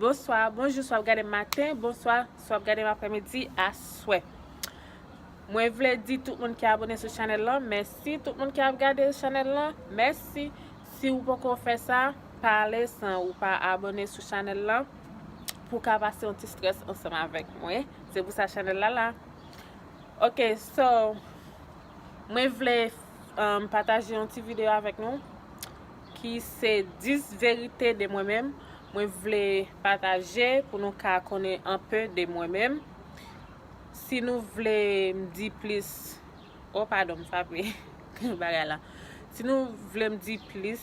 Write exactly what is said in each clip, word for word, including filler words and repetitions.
Bonswa, bonjou, swa w ap gade m maten, bonswa, swa w ap gade m aprèmidi, aswè. Mwen vle di tout moun ki abone sou chanèl lan, mèsi. Tout moun ki ap gade chanèl lan, mèsi. Si w poko fè sa, pa ale san ou pa abone sou chanèl lan pou w ka pase yon ti strès ansanm avèk mwen. Se pou sa chanèl la la. Ok, so, mwen vle um, pataje yon ti videyo avèk nou ki se dis verite de mwen menm. Mwen vle pataje pou nou ka konnen anpe de mwen menm. Si nou vle m di plis, oh, padon, m frape bagay la. Si nou vle m di plis,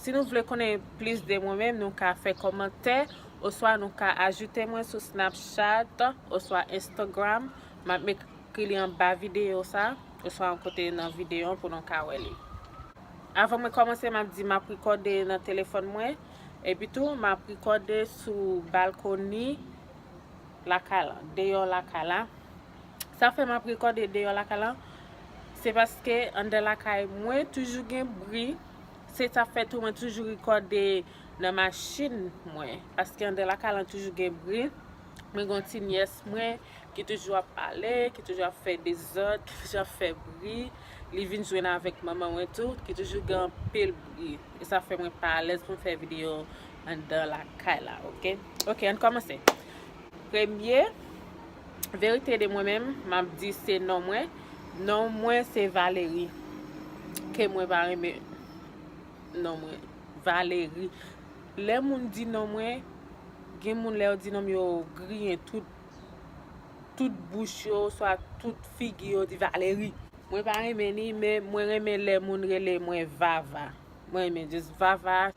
si nou vle konnen plis de mwen menm, nou ka fè kòmantè, oswa nou ka ajoute mwen sou Snapchat, oswa Instagram. M ap ekri li anba videyo sa, oswa yon kote nan videyo an pou nou ka wè li. Avan mwen kòmanse, m ap di m ap rekòde nan telefòn mwen, epi tou m ap rekòde sou balkoni lakay lan, deyò lakay la. Sa fè m ap rekòde deyò lakay lan, se paske anndan lakay mwen toujou gen bri. Se sa fè tou mwen toujou rekòde nan machin mwen, paske anndan lakay lan toujou gen bri. Mwen gen yon ti nyès mwen ki toujou ap pale, ki toujou ap fè dezòd, ki toujou ap fè bri. Li vin jwenn avèk manman mwen tou, ki toujou gen anpil bri. E sa fè mwen pa alèz pou m fè videyo anndan lakay la, ok? Ok, ann kòmanse. Premye verite de mwen menm, m ap di se non mwen. Non mwen se Valerie. Ke mwen pa renmen non mwen, Valerie. Lè moun di non mwen, gen moun lè yo di non m yo griyen tout, tout bouch yo, swa tout figi yo di Valerie. Mwen pa renmen li, men mwen renmen lè moun rele mwen Vava. Mwen renmen just Vava,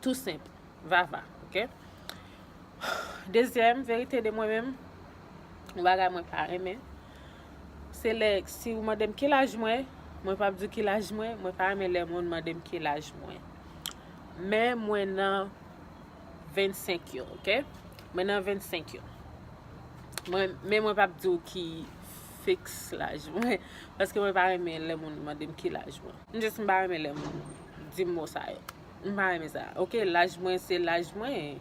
tou senp, Vava, ok? Dezyèm verite de mwen menm, yon bagay mwen pa renmen, se lè si ou mande m ki laj mwen, mwen p ap di w ki laj mwen, mwen pa renmen lè moun mande m ki laj mwen. Men mwen nan vennsenk yo, ok? Mwen nan vennsenk yo. Mwen, men mwen p ap di w ki fiks laj mwen, paske mwen pa renmen lè moun mande m ki laj mwen. M just m pa renmen lè moun di m mo sa yo. M pa renmen sa. Ok, laj mwen se laj mwen.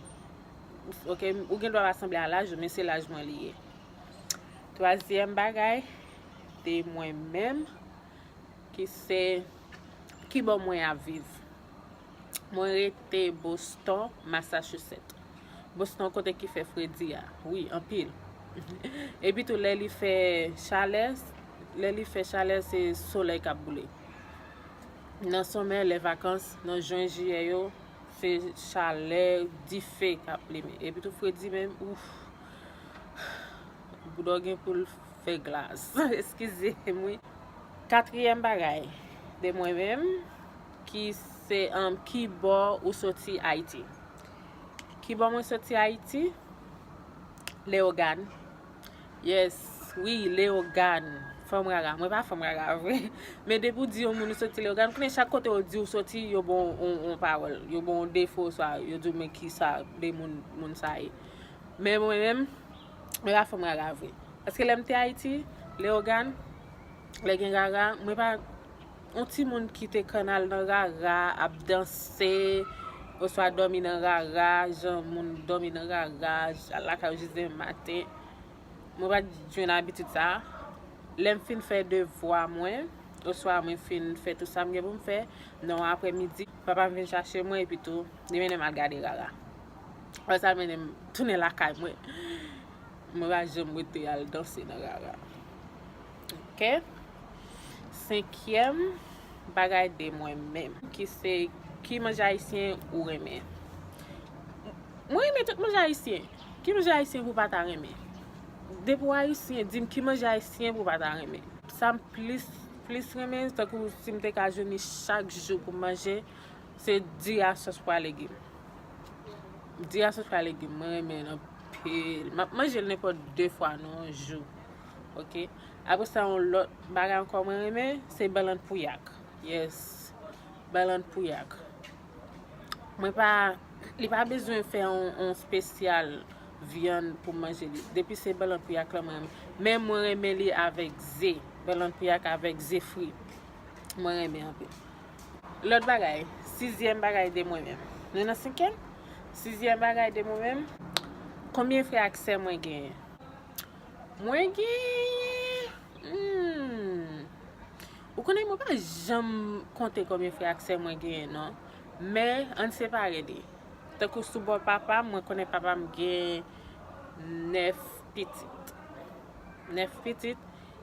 Ok, ou gen dwa pa sanble a laj ou, men se laj mwen li ye. Twazyèm bagay, de mwen menm, ki se ki bò mwen ap viv. Mwen rete Boston, Massachusetts. Boston kote ki fè fredi a. Wi, anpil. Epi tou, lè li fè chalè, lè li fè chalè, se solèy k ap boule. Nan sòmè, lè vakans, nan jen, jiyè yo, se chalè, dife k ap limen. Epi tou, fredi menm, ouf. Bouda w gen pou l fè glas. Eskize m, wi. Katriyèm bagay de mwen menm, ki se, um, ki bò ou soti Ayiti? Ki bò mwen soti Ayiti? Leyogàn. Yes, wi, Leyogàn. Fanm rara. Mwen pa fanm rara vre. Men depi w di yon moun ou soti Leyogàn, ou konnen chak kote yo di ou soti, yo ba w yon, yon pawòl. Yo ba w yon defo, swa yo di w men kisa de moun, moun sa ye. Men mwen menm, mwen pa fanm rara vre. Paske lè m te Ayiti, Leyogàn, lè gen rara, mwen pa yon timoun ki te konn al nan rara, ap danse, oswa dòmi nan rara, jan moun dòmi nan rara, al lakay yo jis demen maten. Mwen pa t jwenn abitid sa a. Lè m fin fè devwa mwen, oswa mwen fin fè tout sa m gen pou m fè, nan yon aprèmidi, papa m vin chache mwen, epi tou, li mennen m al gade rara. Apre sa, l mennen m tounen lakay mwen. Mwen pa janm rete al danse nan rara. Ok? Senkyèm bagay de mwen menm, ki se ki manje ayisyen ou renmen. Mwen renmen tout manje ayisyen. Ki manje ayisyen pou w pa ta renmen? Depi w ayisyen, di m ki manje ayisyen pou w pa ta renmen. Sa m plis, plis renmen, tankou si m te ka jwenn li chak jou pou m manje, se diri a sòs pwa legim. Diri a sòs pwa legim, mwen renmen l anpil. M ap manje l nenpòt de fwa nan yon jou. Ok? Apre sa, yon lòt bagay ankò mwen renmen, se bannann pouyak. Yes. Bannann pouyak. Mwen pa, li pa bezwen fè yon, yon espesyal vyann pou m manje li. Depi se bannann pouyak la, mwen renmen. Men mwen renmen li avèk ze. Bannann pouyak avèk ze fri. Mwen renmen anpil. Lòt bagay, sizyèm bagay de mwen menm. Nou nan senkyèm? Sizyèm bagay de mwen menm, konbyen frè ak sè mwen genyen? Mwen genyen, hmm, ou konnen mwen pa janm konte konbyen frè ak sè mwen genyen non. Men ann separe li. Tankou sou bò papa m, mwen konnen papa m gen nèf pitit. Nèf pitit,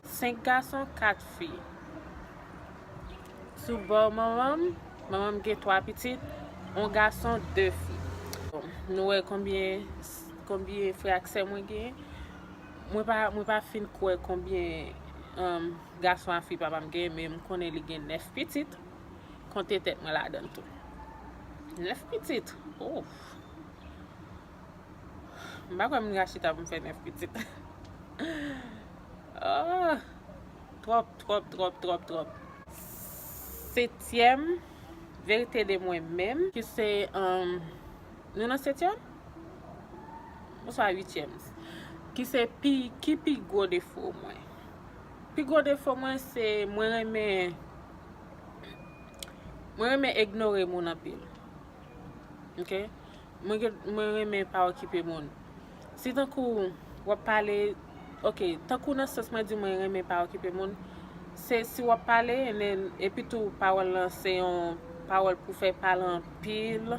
senk gason, kat fi. Sou bò manman m, manman m gen twa pitit, yon gason, de fi. Bon, nou wè konbyen, konbyen frè ak sè mwen genyen? Mwen pa, mwen pa fin kwè konbyen, um, gason ak fi papa m genyen, men m konnen li gen nèf pitit. Konte tèt mwen ladan l tou. Nèf pitit. Oh. M pa kwè m ka chita pou m fè nèf pitit. Oh. Twòp, twòp, twòp, twòp, twòp. Setyèm verite de mwen menm, ki se, um, nou nan setyèm? Oswa uityèm. Ki se pi, ki pi gwo defo mwen? Pi gwo defo mwen se mwen renmen, mwen renmen ignore moun anpil. Ok? Mwen gen, mwen renmen pa okipe moun. Si tankou w ap pale, ok, tankou nan sans mwen di mwen renmen pa okipe moun, se si w ap pale, and then, epi tou pawòl lan se yon pawòl pou fè pale anpil,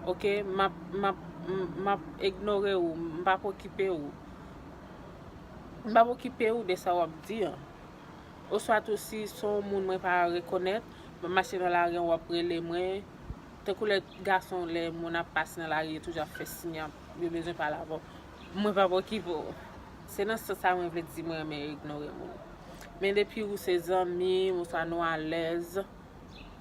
ok, m ap, m ap, m, m ap ignore w, m p ap okipe w. M p ap okipe w de sa w ap di an. Oswa tou si se yon moun mwen pa rekonèt, m ap mache nan lari an, w ap rele mwen. Tankou lè gason, lè moun ap pase nan lari, yo toujou ap fè siy, yo bezwen pale avè w. Mwen p ap okipe w. Se nan sans sa mwen vle di mwen renmen ignore moun. Men depi ou se zanmi m, oswa nou alèz,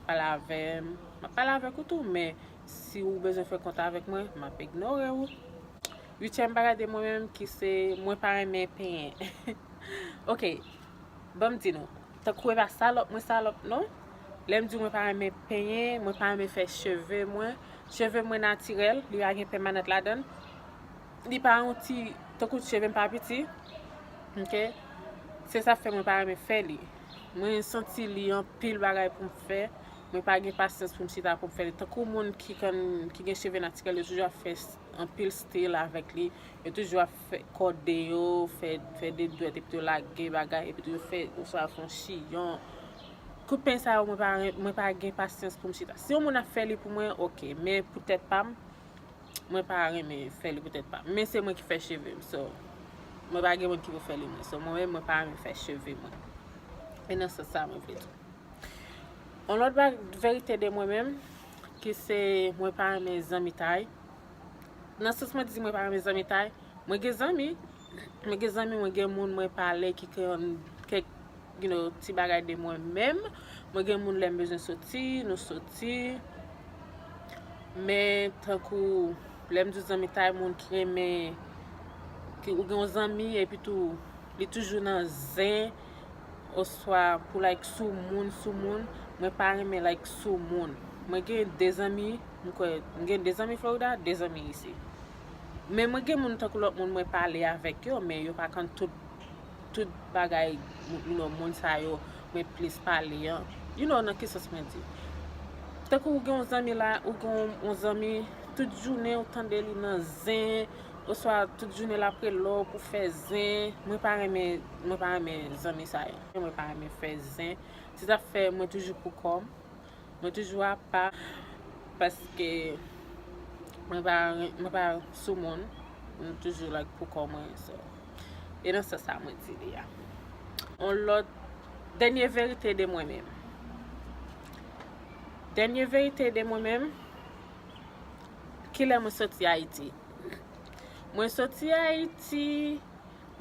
pale avè m. M ap pale avèk ou tou, men si ou bezwen fè kont avèk mwen, m ap ignore w. Uityèm bagay de mwen menm ki se mwen pa renmen penyen. Ok, ban m di nou. Tankou e pa salòp, mwen salòp non. Lè m di mwen pa renmen penyen, mwen pa renmen fè cheve mwen. Cheve mwen natirèl, li pa gen pèmanant ladan l. Li pa yon ti, tankou cheve m pa piti. Ok? Se sa fè mwen pa renmen fè li. Mwen santi li anpil bagay pou m fè. Mwen pa gen pasyans pou m chita pou m fè li. Tankou moun ki konn, ki gen cheve natirèl, yo toujou ap fè s-, anpil stil avèk li. Yo toujou ap fè kòde yo, fè, fè de dwèt, epi yo lage bagay, epi yo fè, oswa fè yon chiyon. Kout peny sa yo, mwen pa ren-, mwen pa gen pasyans pou m chita. Si yon moun ap fè li pou mwen, ok. Men pou tèt pa m, mwen pa renmen fè li pou tèt pa m. Men se mwen ki fè cheve m, so, mwen pa gen moun ki pou fè li mwen. So, mwen menm, mwen pa renmen fè cheve mwen. E nan sans sa, mwen vle di. Yon lòt ba-, verite de mwen menm, ki se mwen pa renmen zanmitay. Nan sans mwen di mwen pa renmen zanmitay, mwen gen zanmi. Mwen gen zanmi, mwen gen moun mwen pale ki konn kèk, you know, ti bagay de mwen menm. Mwen gen moun lè m bezwen soti, nou soti. Men tankou lè m di zanmitay, moun ki renmen, ki ou gen yon zanmi, epi tou li toujou nan zen, oswa pou like sou moun, sou moun, mwen pa renmen like sou moun. Mwen gen de zanmi, m kwè, m gen de zanmi Florida, de zanmi isi. Men mwen gen moun tankou lòt moun mwen pale avèk yo, men yo pa konn tout, tout bagay, you know, moun sa yo mwen plis pale an. You know, nan ki sans mwen di. Tankou ou gen yon zanmi la, ou gen yon, yon zanmi, tout jounen ou tande li nan zen, oswa tout jounen l ap rele w pou fè zen. Mwen pa renmen, mwen pa renmen zanmi sa yo. Mwen pa renmen fè zen. Se sa k fè mwen toujou pou kò m. Mwen toujou apa, paske mwen pa, mwen pa sou moun. Mwen toujou like pou kò mwen, so. E nan sans sa mwen di li a. Yon lòt, dènye verite de mwen menm. Dènye verite de mwen menm, kilè mwen soti Ayiti? Mwen soti Ayiti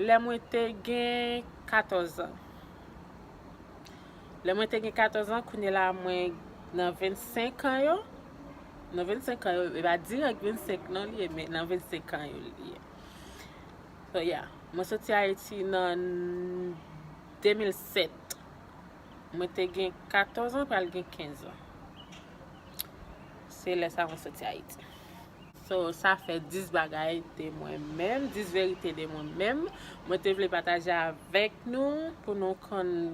lè mwen te gen katòz an. Lè mwen te gen katòz an, kounye la mwen nan vennsenk an yo. Nan vennsenk an yo, e pa dirèk vennsenk non li ye, men nan vennsenk an yo li ye. So, yeah, mwen soti Ayiti nan de mil sèt. Mwen te gen katòz an, pral gen kenz an. Se lè sa mwen soti Ayiti. So, sa fè dis bagay de mwen menm, dis verite de mwen menm. Mwen te vle pataje avèk nou, pou nou konn,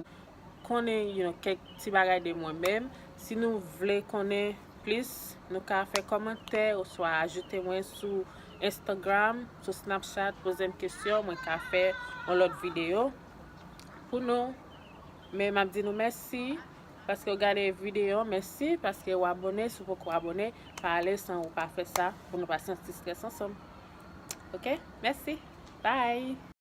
konnen, you know, kèk ti bagay de mwen menm. Si nou vle konnen plis, nou ka fè kòmantè oswa ajoute mwen sou Instagram, sou Snapchat, poze m kesyon, mwen ka fè yon lòt videyo pou nou. Men m ap di nou mèsi paske w gade videyo, mèsi paske w abone. Si w poko abone, pa ale san ou pa fè sa pou nou pase yon ti strès ansanm. Ok? Mèsi. Bye!